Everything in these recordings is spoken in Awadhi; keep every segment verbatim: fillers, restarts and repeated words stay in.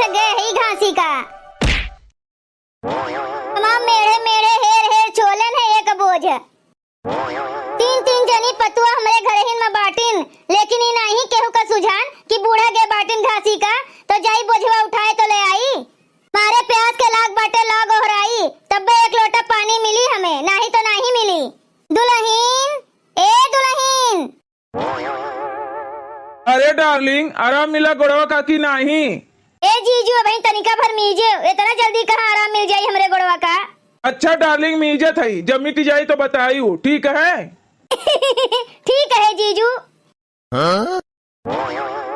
गए ही घासी का। तमाम मेढ़े मेढ़े हेर हेर छोलन है एक बोझ। तीन तीन जनी पतुआ हमरे घरहिन में बाटिन, लेकिन ई नाही केहू का सुझान कि बूढ़ा गे बाटिन घासी का, तो जाई बोझवा उठाए तो ले आई। मारे प्यास के लाग बाटे लाग ओहराई, तब्बे एक लोटा पानी मिली हमें, नाही तो नाही मिली। दुलहिन, ए दुलहिन। अरे डार्लिंग, आराम मिला गोड़वा का कि नाही? ए जीजू, अबहीं तनिका भर मीजे, इतना जल्दी कहाँ आराम मिल जाई हमरे गोड़वा का? अच्छा डार्लिंग, मीजत हई, जब मिट जाई तो बताई, ठीक है? ठीक है जीजू। हाँ?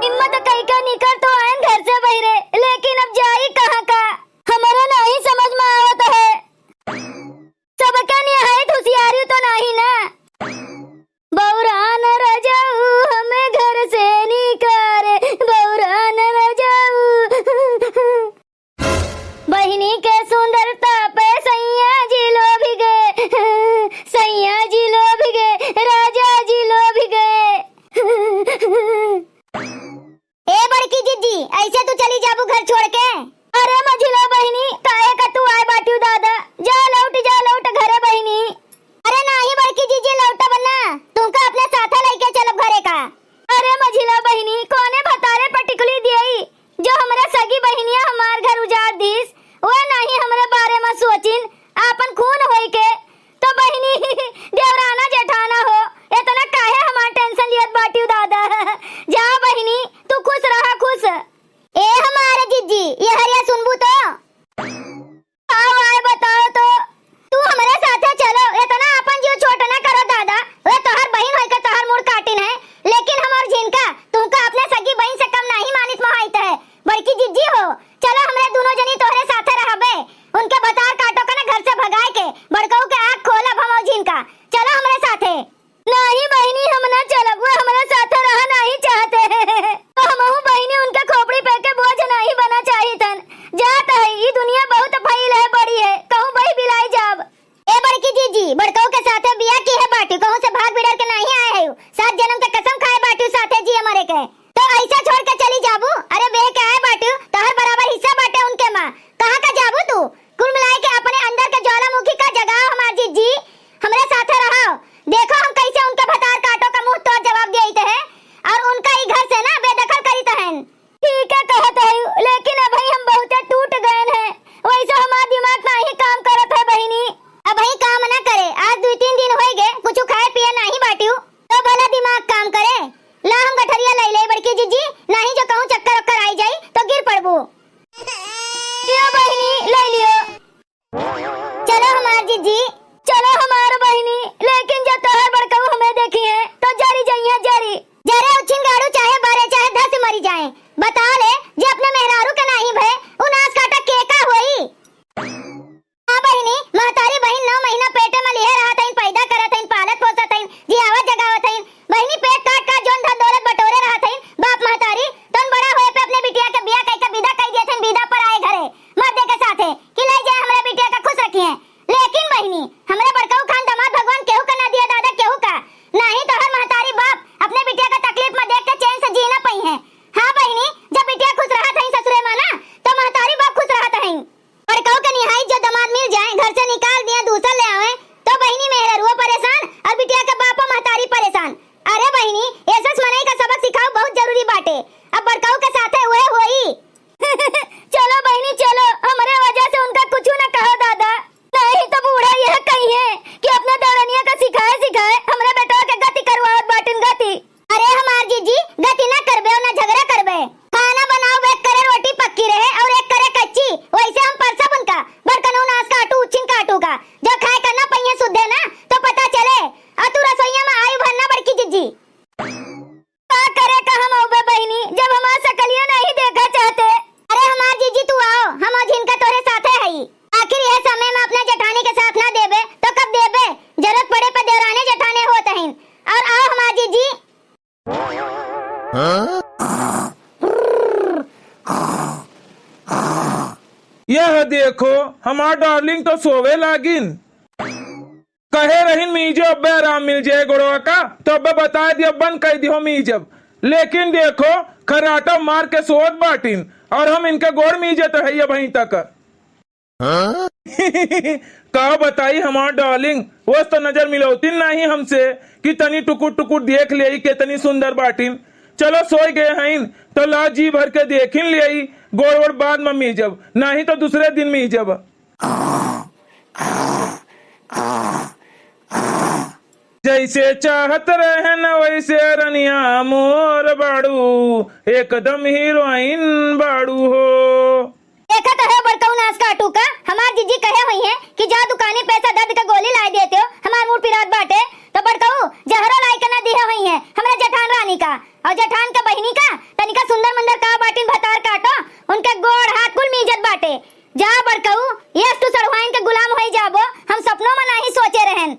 हिम्मत कई के निकर तो आयन घर से बहिरे, लेकिन अब जाई कहाँ का, हमरे नाही समझ में आवत है। सबके निहायत होशियारी तो नाही ना। बौरान रजाऊ हमें घर से निकारे, बौरान रजाऊ। बहिनी के सुंदरता पे सैया जी लोभ गए, सैया जी लोभ गए, राजा जी लोभ गए। ए बड़की जिज्जी, ऐसे तू चली जाबू घर छोड़ के? अरे मझिला बहिनी, काहे का तू आए बाटिउ दादा? जा लौट, जा लौट घरे बहिनी। अरे नाही बड़की जिज्जी, लौटब ना, तुमका अपने साथे लइके चलब घरे का। अरे मझिला बहिनी, कौने भतारे पर टिकुली दियई? जो हमरा सगी बहिनिया हमार घर उजाड़ दीस, वह नाही हमरे बारे में सोचिन, आपन खून होई के। तो बहिनी, देवराना जेठाना हो, इतना काहे हमार tension लियत बाटिउ दादा? जा बहिनी, तू खुश रहा, खुश। ए हमार जिज्जी, ये हरिया सुनबू तो? आओ आए बताओ तो, तू हमरे साथे चलो, इतना आपन जीव छोट ना करो दादा। वे तोहर बहिन होइके तोहर मुड़ काटिन है, लेकिन हमार झिनका तुमका अपने सगी बहिन से कम नाही मानित मोहाइत है। बड़की जिज्जी हो, चलो हमरे दुनो जनी तोहरे साथे रहबे। उनके भतार काटो का ना घर से भगाए के, बड़कऊ के आँख खोलब हम झिनका। चलो हमरे साथे। नाही बहिनी, हम ना चलब, वो हमरे साथे रहा नाही चाहते। तो हमहू बहिनी उनके खोपड़ी पे के बोझ नाही बना चाहित हन। जात है, ई दुनिया बहुत फैल है, बड़ी है, कहूँ बही बिलाई जाब। ए बड़की जिज्जी, बड़कऊ के साथे बियाह किहे बाटिउ, कहूँ से भाग बिड़र के नाही आए है। सात जनम के कसम खाए बाटिउ साथे जिए मरे के। तो ऐसा छोड़ के चली जाबू? अरे बेह के आए बाटिउ, तोहर बराबर हिस्सा बाटे उनके माँ। कहाँ का जाबू तू? कुल मिलाए के अपने अंदर के ज्वालामुखी का जगाओ हमार जिज्जी, हमरे साथे रहो। देखो हम कैसे उनके भतार काटो का मुंह तोड़ जवाब देइत है और उनका ई घर से ना बेदखल करीत हन। ठीक है कहत है, लेकिन अबही हम बहुते टूट गए हैं, वैसे हमार दिमाग नाही काम करत है बहिनी। अबही काम ना करे, आज दुई तीन दिन होई गए, कुछ खाए पिए नाही बाटिउ, तो भला दिमाग काम करे। ला हम गठरिया लई ले बड़की जिज्जी, नाही जो कहूँ चक्कर ओक्कर आई जाई तो गिर पड़बू। लियो बहिनी, लई लियो। चलो हमार जिज्जी। चलो हमार बहिनी, लेकिन जब तोहर बड़कऊ हमें देखी है तो जरी जइहे जरी। जरे उछिन गाड़ू चाहे बरे चाहे धस मरी जाए। बता ले, जे अपने मेहरारू के नाही भए, उ नास काटा के का होई? हाँ बहिनी, महतारी बहिन नौ महीना पेटे में लिहे रहत हईन, पैदा करत हईन, पालत पोसत हईन, जियावत जगावत हईन। बहिनी पेट काट काट जौन धन दौलत बटोरे रहत हईन बाप महतारी, तौन बड़ा होए पे अपने बिटिया के बियाह कइके विदा कइ दियत हईन, विदा पर आए घरे मर्दे के साथे कि लइ जाए हमरे बिटिया का खुश रखिहैं। लेकिन बहिनी, हमरे बड़कऊ खान दामाद भगवान केहू का ना दिया दादा, केहू का। नाही तोहर महतारी बाप अपने बिटिया का तकलीफ में देख के चैन से जी ना पइहैं। हाँ बहिनी, जब बिटिया खुश रहत हईं ससुरे में ना, तो महतारी बाप खुश रहत हईं। बड़कऊ के निहाई जो दामाद मिल जाए, घर से निकाल दिया, दूसर ले आवे, तो बहिनी मेहररुआ परेशान और बिटिया के बापो महतारी परेशान। अरे बहिनी, ऐसे मनई का सबक सिखाओ बहुत जरूरी बाटे। अब बड़कऊ के साथे उहे होई। चलो बहिनी चलो, हमरे वजह से उनका कुछ ना कहो दादा, नहीं तो बूढ़ा यह कहिहैं कि अपने देवरनिया का सिखाए सिखाए हमरे बेटवा के गति करवावत बाटिन गति। अरे हमार जीजी, गति ना करबे और ना झगड़ा करबे। खाना बनाओ, एक करे रोटी पक्की रहे और एक करे कच्ची, वैसे हम परसब उनका। बड़कनऊ नास काटू, उच्छिन काटू का, जो खाए करना पहिए सुद्धे ना, तो पता चले। और तू रसोईया में आयु भरना बड़की जीजी। का करे का हम अउबे बहिनी, जब हमार सकलिया नहीं देखा चाहते। अरे हमार जीजी तू आओ, हम और झिनका तोरे साथे हई। आखिर यह समय में अपने जेठानी के साथ ना देबे तो कब देबे? जरूरत पड़े पर देवराने जेठाने होत हईन। और आओ हमार जीजी। यह देखो, हमार डार्लिंग तो सोवे लागिन। कहे रहिन मीजो अब्बे आराम मिल जाए गोड़वा का, तो अब्बे बताए दियो बंद कर दियो मीजब। लेकिन देखो, खर्राटा मार के सोत बाटिन। और हम इनके गोड़ मीजत है अबहीं तक। हाँ? का बताई हमार डार्लिंग, वस तो नजर मिलौतिन नाही हमसे कि तनी टुकुर टुकुर देख लेई केतनी सुंदर बाटिन। चलो सोय गए हईन तो ला जी भर के देखिन लेई, गोड़ वोड़ बाद में मीजब, नाही तो दूसरे दिन मीजब। जैसे चाहत रहन वैसे रनिया मोर बाड़ू, एकदम हीरोइन बाड़ू हो। देखत है बड़कऊ नास काटू का, हमार जीजी कहे हुई है कि जा दुकानी पे से दर्द का गोली लाए देते हो, हमार मूड़ पिरात बाटे। तो बड़कऊ जहरो लाई के ना दिहे हुई है हमरा जेठान रानी का, और जेठान के बहिनी का तनिका सुंदर मुंदर का बाटिन भतार काटो, उनके गोड़ हाथ कुल मीजत बाटे। जा बड़कऊ, यस तू सड़ुआइन के गुलाम होई जाबो, हम सपनों में नाही सोचे रहन।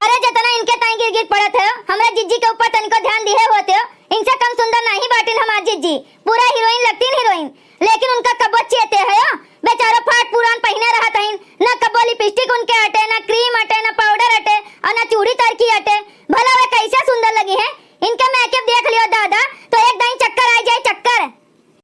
अरे, जेतना इनके ताईं गिर गिर पड़त हो, हमरा जिज्जी के ऊपर तनिको ध्यान दिहे होते हो, इनसे कम सुंदर नाही बाटिन हमार जिज्जी, पूरा हीरोइन लगतीन हीरोइन। लेकिन उनका कबो चेते हो, बेचारो फाट पुरान पहिने रहत हईन, न कबो लिपस्टिक उनके अटे, न क्रीम अटे, न पाउडर अटे, और न चूड़ी तरकी अटे। भला वे कैसे सुंदर लगी हैं? इनके मेकअप देख लियो दादा, तो एक दाईं चक्कर आ जाए, चक्कर।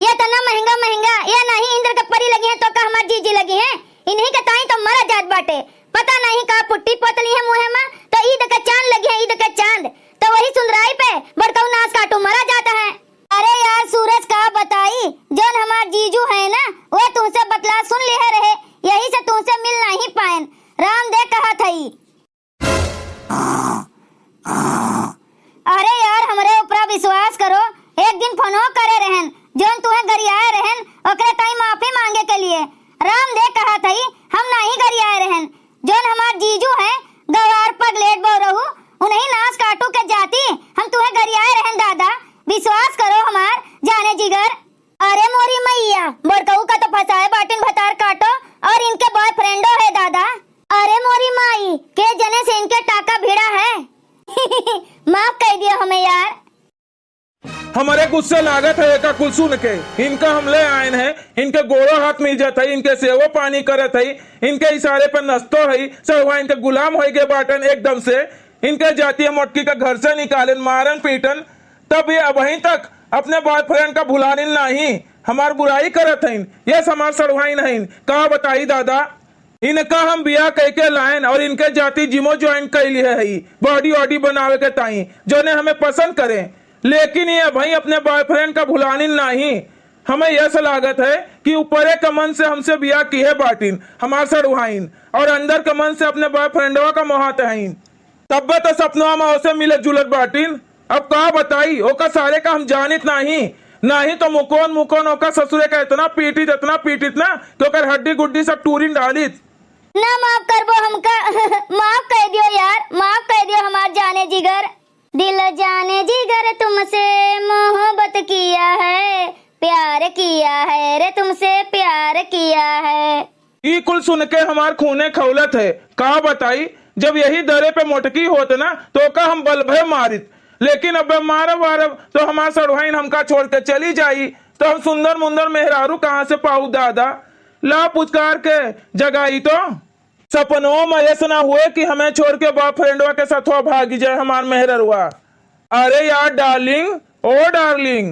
ये तना महंगा महंगा, ये नाही इंद्र के परी लगी हैं तो का हमार जीजी लगी हैं? इन्हीं के ताईं तो मरा जात बाटे। पता नाही का पुट्टी पोतली है मुँहे में, तो ईद के चांद लगी है, ईद के चांद। तो वही सुंदराई पे बड़कऊ नास काटू मरा जाता है। अरे यार सूरज का बताई, जौन हमार जीजू है ना, वो तुमसे बतला सुन लिहे रहे, यही से तुमसे मिल नाही पाएन। राम दे कहा थई। अरे यार, हमरे ऊपरा विश्वास करो, एक दिन फोनो करे रहन, जौन तुहे गरियाए रहन, ओकरे ताई माफी मांगे के लिए। राम दे कहा थई, हम नाही गरियाए रहन, जौन हमार जीजू हैं, गवार पगलेट बौरहू, उन्हीं नास काटू के जाती, हम तुहे गरियाए रहन दादा, विश्वास करो हमार जाने जिगर। अरे मोरी मैया, बड़कऊ का तो फंसाए बाटिन भतार काटो, और इनके बॉयफ्रेंडो है दादा। अरे मोरी माई, के जने से इनके टाका भिड़ा है। माफ कर दियो हमें यार। हमरे गुस्से लागत है एका कुल सुन के। इनका हम ले आयन है, इनके गोड़ो हाथ मीजत है, इनके सेवो पानी करत है, इनके इशारे पर नचतो है, सड़ुआ इनके गुलाम होई गए बाटन एकदम से। इनके जाती हम मोटकी का घर से निकालेन, मारन पीटन, तब ये अबहीं तक अपने बॉयफ्रेंड का भुलानिन नाही, हमार बुराई करत हईन, ये हमार सड़ुआइन हईन। का बताई दादा, इनका हम बियाह कइके लायन और इनके जाती जिमो ज्वाइन कइ लिहे हई, बॉडी वॉडी बनावे के ताई, जौने हमें पसंद करें। लेकिन ये अबहीं अपने बॉयफ्रेंड का भुलानिन नाही। हमें यस लागत है कि ऊपरे के मन से हमसे बियाह किहे बाटिन हमार सड़ुआइन, और अंदर के मन से अपने बॉयफ्रेंडवा का मोहात हईन। तब्बे तो सपनवा में ओसे मिलत जुलत बाटिन। अब का बताई, ओका सारे का हम जानित नाही, नाही तो मुकोन मुकोन ओका ससुरे का इतना पीटित, इतना पीटित ना कि ओकर हड्डी गुड्डी सब टूरिन डालित। ना माफ करबो हमका, माफ कर दियो यार, माफ कर दियो हमार जाने जिगर। दिल जाने जिगर तुमसे मोहब्बत किया है, प्यार किया है रे तुमसे प्यार किया है। ई कुल सुन के हमार खूने खौलत है। का बताई, जब यही दरे पे मोटकी होत ना, तो ओका हम बलभे मारित। लेकिन अब मारब वारब, तो हमार सड़ुआइन हमका छोड़ के चली जाई, तो हम सुंदर मुंदर मेहरारू कहाँ से पाऊ दादा? ला पुचकार के जगाई तो। सपनों में ऐसा ना हुए कि हमें छोड़ के बॉयफ्रेंडवा के साथवा भागी जाए हमार मेहररुआ। अरे यार डार्लिंग, ओ डार्लिंग।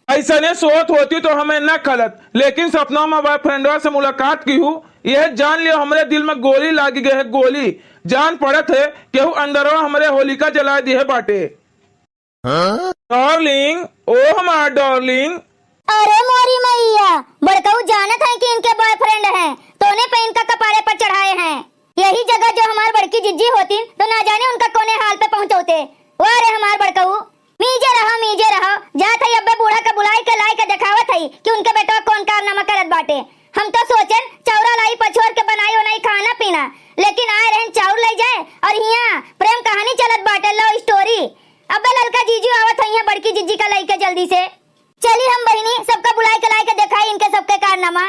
ऐसने सोत होती तो हमें न खलत, लेकिन सपना में बॉयफ्रेंडवा से मुलाकात किहू, यह जान लियो हमरे दिल में गोली लागी गए है, गोली। जान पड़त है केहू अंदरवा हमरे होलिका जलाए दिहे बाटे। डार्लिंग, ओ हमार डार्लिंग। अरे मोरी मैया, बड़कऊ जानत हैं कि इनके बॉयफ्रेंड हैं, तोने पे इनका कपारे पर चढ़ाए हैं। यही जगह जो हमार बड़की जिज्जी होतीन, तो ना जाने उनका कोने हाल पे पहुंचौते। वाह रे हमार बड़कऊ, मीजे रहो, मीजे रहो। जात है अब्बे बूढ़ा का बुलाई के लाई के देखावत है कि उनके बेटवा कौन कारनामा करत बाटे। हम तो सोचन चौरा लाई पछोर के बनाई ओनाई खाना पीना, लेकिन आए रहन चाउर ले जाए और हियां प्रेम कहानी चलत बाटे, लव स्टोरी। अब्बे ललका जीजू आवत है यहाँ बड़की जिज्जी का लइके जल्दी से। चली हम बहिनी सबका बुलाई के लाई के देखाई इनके सबके कारनामा।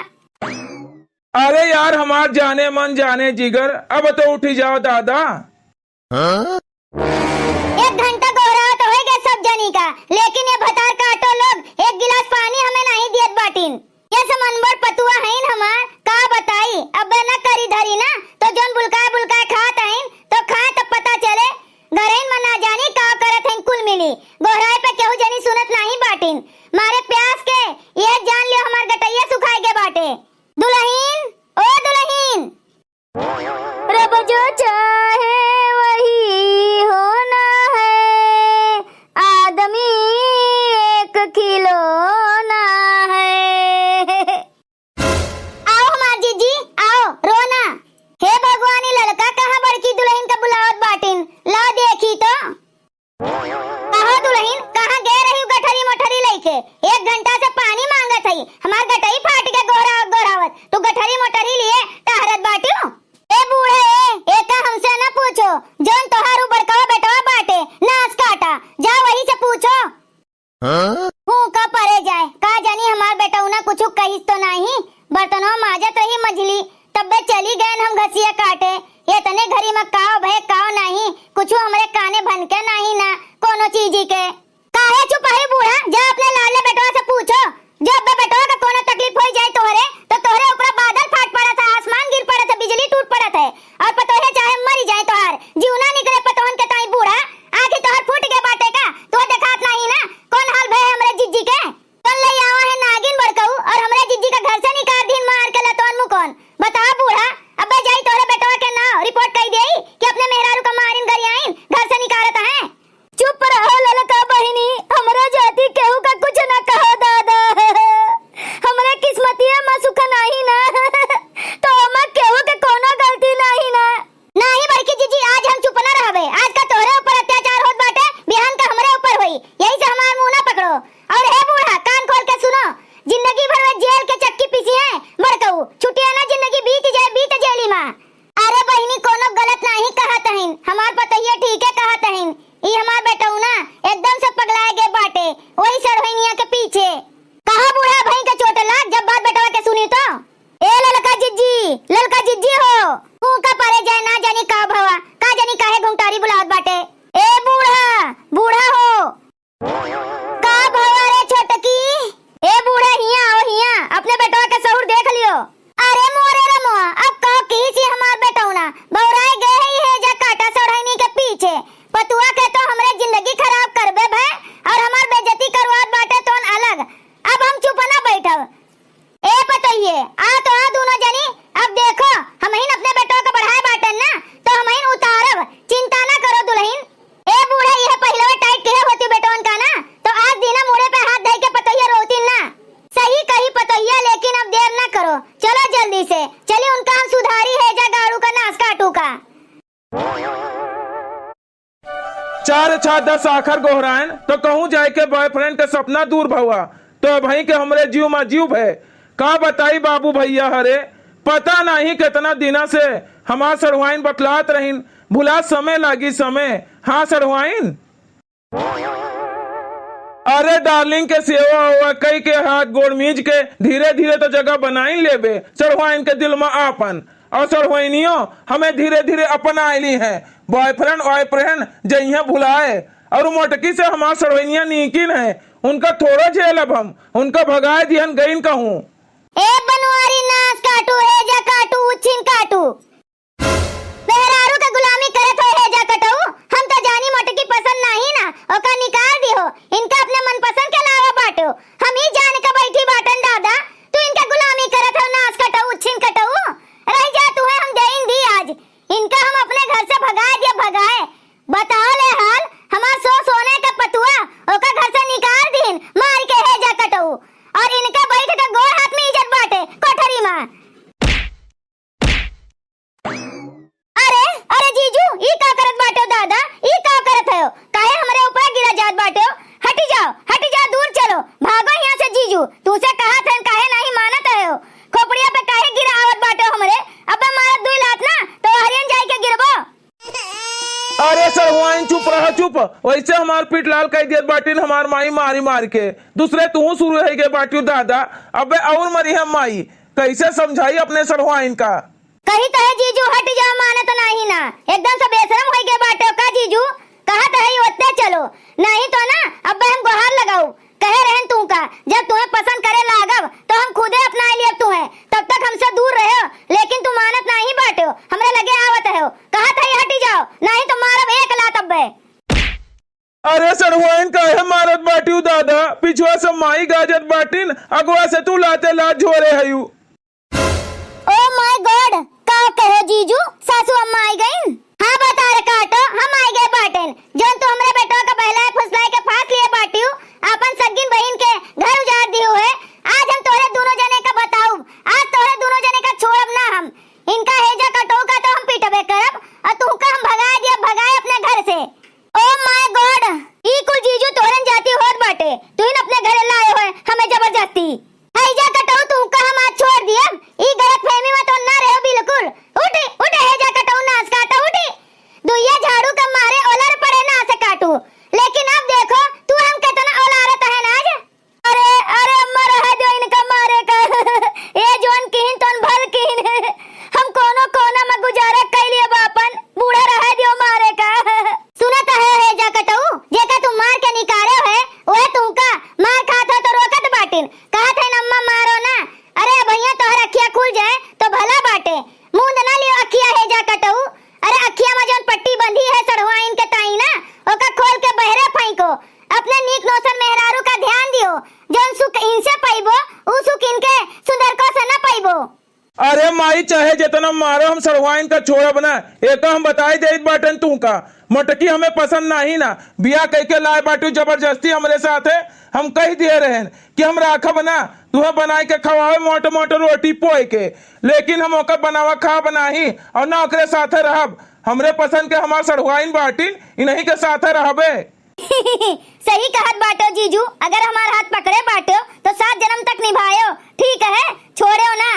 अरे यार हमार जाने मन जाने जिगर, अब तो उठी जाओ दादा। हाँ? एक घंटा गोहरावत होए गए सब जनी का, लेकिन ये भतार काटो लोग एक गिलास पानी हमें नहीं दियत बाटिन। ये सब अनबड़ पतुआ हईन हमार, का बताई, अबे न करी धरी ना, तो जौन बुलकाए बुलकाए खात हईन, तो खाए तब पता चले, घरइन में ना जानी का करत हईन कुल मिली। के एक घंटा से पानी माँगत हई, हमार गटई फाट के गोहरावत गोहरावत तू गठरी मोटरी लिए टहरत बाटिउ। ए बूढ़ा ए, एका हमसे न पूछो, जौन तोहार उ बड़कवा बेटवा बाटे, नास काटा, जा वही से पूछो। हाँ? हूँ का परे जाए, का जानी हमार बेटौना कुछु कहिस तो नाही। बर्तनवा माजत रही मझली, तब्बे चली गएन हम घसिया काटे। एतने घरी में काव भए काव नाही, कुछु हमरे काने भनके नाही ना कोनो चीजी के। काहे चुप है बूढ़ा, जा अपने लाले बेटवा से पूछो। जब बे बेटवा का कोनो तकलीफ होई जाए तोहरे, तो तोहरे ऊपर बादल फाट पड़त है, आसमान गिर पड़त है, बिजली टूट पड़त है, और पतोहे चाहे मरी जाए तोहार, जीव ना निकले पतोहन के ताई बूढ़ा। आँखी तोहर फूट गए बाटे का? तोह देखात नाही ना कौन हाल भए हमरे जिज्जी के? कौन ले आवा है नागिन बड़कऊ और हमरे जिज्जी का घर से निकाल दीन मार के लतवन मुकौन। बताओ बूढ़ा, अबे जाई तोहरे बेटवा के नाव रिपोर्ट कई देई कि अपने मेहरारू का मारिन गरियाइन घर से निकालत है। चुप रहो ललका बहिनी, हमरा जाति केहू का कुछ ना कहा दादा। हमरे किस्मतिया में सुख नाही ना, तो ओमा केहू के कोनो गलती नाही ना। नाही बड़की जीजी, आज हम चुप ना रहबे। आज का तोहरे ऊपर अत्याचार होत बाटे, बिहान का हमरे ऊपर होई, यही से हमार मुंह ना पकड़ो। और हे बूढ़ा, कान खोल के सुनो, जिंदगी भर वे जेल के चक्की पीसी है बड़कऊ, छुटिया ना जिंदगी बीत जाए, बीत जेली मा। अरे बहिनी, कोनो गलत नाही कहत हईन, हमार पतोहिया ठीके कहत हईन। ई हमार बेटौना एकदम से पगलाए गए बाटे, वही सड़वइनिया के पीछे। कहा बूढ़ा भई के चोट लाग, जब बात बेटवा के सुनी तो। ए ललका जिज्जी, ललका जिज्जी हो, तू का परे जाए, ना जानी का भवा, का जानी काहे घुंघटारी बुलावत बाटे। ए बूढ़ा, बूढ़ा हो, का भवा रे छोटकी? ए बूढ़ा, हियाँ आओ, हियाँ, अपने बेटवा के सहूर देख लियो। अरे मोरे रे मोआ, अब का कही सी हमार बेटौना, बौराए गए है, हेजा काटा सड़हनी के पीछे। पतुआ के तो हमरे जिंदगी खराब करबे भए, और हमार बेइज्जती करवात बाटे तोन अलग। अब हम चुप ना बैठब। ए पतोहिए, आ तो आ दोनों जनी, अब देखो, हमहिन अपने बेटवा के बढ़ाए बाटन ना, तो हमहिन उतारब, चिंता ना करो दुलहिन। ए बूढ़ा, यह पहिलवा टाइट किहे होती बेटवन का ना, तो आज दीना मुड़े पे हाथ धइ के पतोहिया रोवतीन ना। सही कही पतोहिया, लेकिन अब देर ना करो, चलो जल्दी से, चली उनका हम सुधारी हेजा गाड़ू का नास काटू का। चार छा दस आखर गोहरायन, तो कहूँ जाए के बॉयफ्रेंड के सपना दूर भवा, तो अबहीं के हमरे जीव मा जीव भए। का बताई बाबू भइया हरे, पता नाही केतना दिना से हमार सढ़ुआइन बतलात रहिन, भुला समय लागी समय। हाँ सढ़ुआइन। अरे डार्लिंग के सेवा ओवा कई के हाथ गोड़ मीज के धीरे धीरे तो जगह बनाइन लेबे, सढ़ुआइन के दिल मा आपन। और सढ़ुआइनियो हमें धीरे धीरे अपनाए ली हैं। बॉयफ्रेंड वॉयफ्रेंड जइहें भुलाए। और मोटकी से हमार सढ़ुआइनिया नीकिन है, उनका थोड़ो झेलब हम, उनका भगाए दिहन गइन कहूँ। ए बनवारी नास काटू, हेजा काटू, उच्छिन काटू। मेहरारू के गुलामी करत हो हेजा कटऊ, हम तो जानी मोटकी पसंद नाही ना, ओका निकाल दिहो। इनका अपने मनपसंद के लावा बाटो, हम ही जान के बैठी बाटन दादा, तू इनका गुलामी करत हो नास कटऊ, उच्छिन कटऊ। रह जा तू है, हम देइन दी आज, इनका हम अपने घर से भगाए दिया भगाए। बताओ ले हाल, हमार सो सोने के पतुआ, ओका घर से निकाल दीन मार के हेजा कटऊ, और इनका बैठ के गोड़ हाथ मीजत बाटे कोठरी मा। अरे, अरे जीजू, ई का करत बाटेउ दादा? ई का करत हयो? काहे हमरे ऊपर गिरा जात बाटेउ? हटी जाओ, हटी जाओ, दूर चलो, भागो हियाँ से जीजू। तूसे कहत हन, काहे नाही मानत हयो? खोपड़िया पे काहे गिरा आवत बाटेउ हमरे? अबे मारत दुई लात ना, तो हरियन जाई के गिरबो। अरे सढ़ुआइन, चुप रहा, चुप। वैसे हमार पीठ लाल कई दियत बाटिन हमार माई मारी मारी के। दूसरे तू शुरू होइ गए बाटिउ दादा। अबे और मरी हम माई। कैसे समझाई अपने सढ़ुआइन का? कही तो है जीजू, हट जाओ, मानत नाही ना, एकदम से बेशरम होइ गए बाटेउ का जीजू? कहत है ओत्ते चलो, नाही तो ना अबे हम गोहार लगाऊ। कहे रहन तू का, जब तुहें पसंद करे लागब तो हम खुदे अपनाए लियब तुहें, तब तक हमसे दूर रहो, लेकिन तू मानत नाही बाटेउ, हमरे लगे आवत हयो। कहत है हट जाओ, नाही तो मारब एक लात अब्बे। अरे सढ़ुआइन काहे मारत बाटिउ दादा, पिछुआ से माई गाजत बाटिन, अगुआ से तू लाते लात झोरे हयू। Oh my God, का कहो जीजू, सासू अम्मा आई गईन? हाँ बता रे काटो, हम आई गए बाटेन। जौन तू हमरे बेटवा का बहलाए फुसलाए के फांस लिए बाटिउ, आपन सग्गिन बहिन के घर उजाड़ दिहु है। आज हम तोहरे दोनों जने का बताउब, आज तोहरे दोनों जने का छोड़ब ना हम। इनका हेजा कटऊ का तो हम पीटबे करब, और तुहका हम भगाए दिया भगाए अपने घर से। Oh my God, ई कुल जीजू तोहरन जाति होत बाटे, तुहिन अपने घरे ला चाहे जेतना मारो, हम सड़ुआइन का छोड़ब ना। एका हम बताई देइत बाटन तू का, मोटकी हमें पसंद नाही ना। बियाह कइके लाए बाटू जबरदस्ती हमरे साथे। हम कहि दिए रहेन कि हम राखब ना, तुहे बनाई के खवावे मोट मोट रोटी पोए के, लेकिन हम ओकर बनावा खाब नाही और ना ओकरे साथे रहब। हमरे पसंद के हमार सड़ुआइन बाटिन, इन्हीं के साथे रहबे। सही कहत बाटो जीजू, अगर हमार हाथ पकड़े बाटो तो सात जन्म तक निभायो। ठीक है, छोड़ो ना।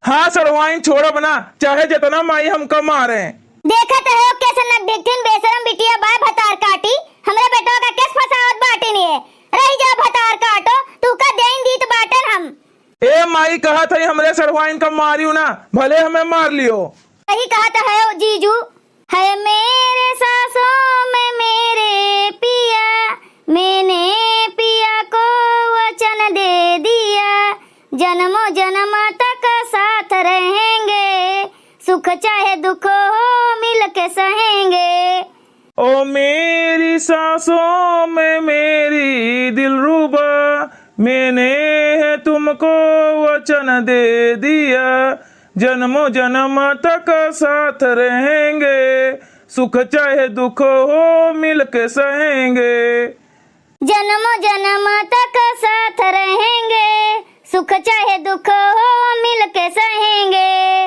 हाँ सड़ुआइन, छोड़ब ना, चाहे जेतना माई हमका मारे। देखत है कैसे नक ढिकठिन बेशरम बिटिया बाय भतार काटी, हमरे बेटवा का केस फंसावत बाटिन ये। रही जा भतार काटो, तू का देइन दीत बाटन हम। ए माई, कहत है हमरे सड़ुआइन का मारियो ना, भले हमें मार लियो। सही कहत है जीजू। है मेरे सांसों में मेरे पिया, मैंने पिया को वचन दे दिया, जन्मों जन्म तक साथ रहेंगे, सुख चाहे दुख हो मिल के सहेंगे। ओ मेरी सांसों में मेरी दिलरुबा, मैंने है तुमको वचन दे दिया, जन्मों जन्म तक साथ रहेंगे, सुख चाहे दुख हो मिल के सहेंगे। जन्मों जन्म तक साथ रहेंगे, सुख चाहे दुख हो मिल के सहेंगे।